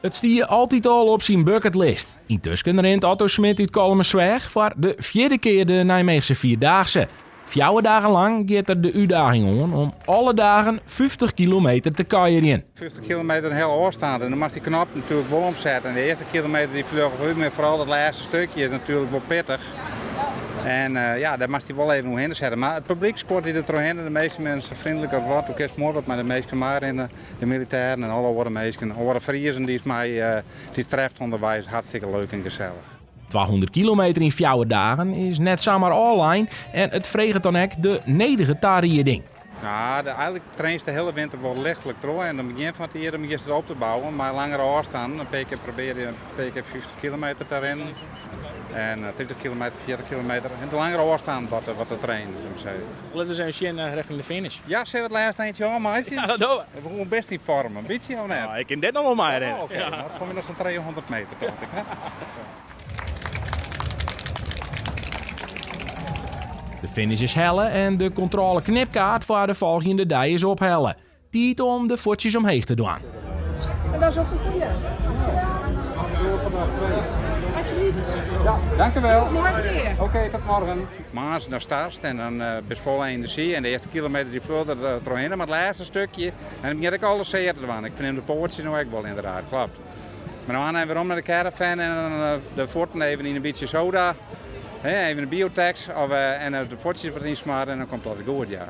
It stie altyd al op syn bucketlist. Yntusken rint Otto Smit út Kollumersweach foar de fjirde kear de Nijmeegse Vierdaagse. Fjouwer dagen lang giet er de útdaging oan om alle dagen 50 kilometer te kuierjen. 50 kilometer in hiele ôfstân en dan moatst dy knop natuerlik wol omsette. En de earste kilometer dy fleane foarby, mar foaral dat lêste stikje is natuerlik wol pittich. En ja, dêr moatst dy wol even oerhinne sette. Mar it publyk skuort dy der trochhinne, de measte minsken sa frindlik as wat. Do kinst moai wat mei de minsken meirinne, de militêren en alle oare minsken, oare Friezen dy'tst mei dy'tst treft ûnderweis. Hartstikke leuk en gesellich. 200 kilometer yn fjouwer dagen is net samar ôflein en it freget dan ek de nedige tarieding. Ja, eigenlik trainst de hiele winter wol lichtlik troch en dan begjin fan it jier dan begjinst it op te bouwen mei langere ôfstannen. In pear kear probearje in pear kear 50 kilometer te rinnen en 30 kilometer, 40 kilometer. En de langere ôfstannen wat, wat te trainen, soe ik sizze. Litte we ris even sjen eh, richting de finish. Ja, sille we it lêste eintsje ôfmeitsje? Ja, dat dogge we. We hoege bêst yn foarm, in bytsje of net? Ja, ik kin dit noch wol meirinne. Oh, Oké, okay. dat kom je noch sa'n 300 meter, tocht ik. Hè? De finish is helle en de kontrôle-knipkaart foar de folgjende dei is ophelle. Tiid om de fuotsjes omheech te dwaan. En dat is ook een goeie. Alsjeblieft. Ja, dank u wel. Tot morgen weer. Oké, tot morgen. Moarns dan startst en dan uh, bist fol enerzjy en de earste kilometer dy fleant der uh, trochhinne, mar it lêste stikje en dan begjint ek alles sear te dwaan. Ik fernim de poatsjes no ek wol inderdaad, klopt. Mar dan even werom nei de caravan en dan uh, de fuotten even yn in bytsje soda, hè, even de Biotex of, en de fuotsjes wat ynsmarre en dan komt dat goed, ja.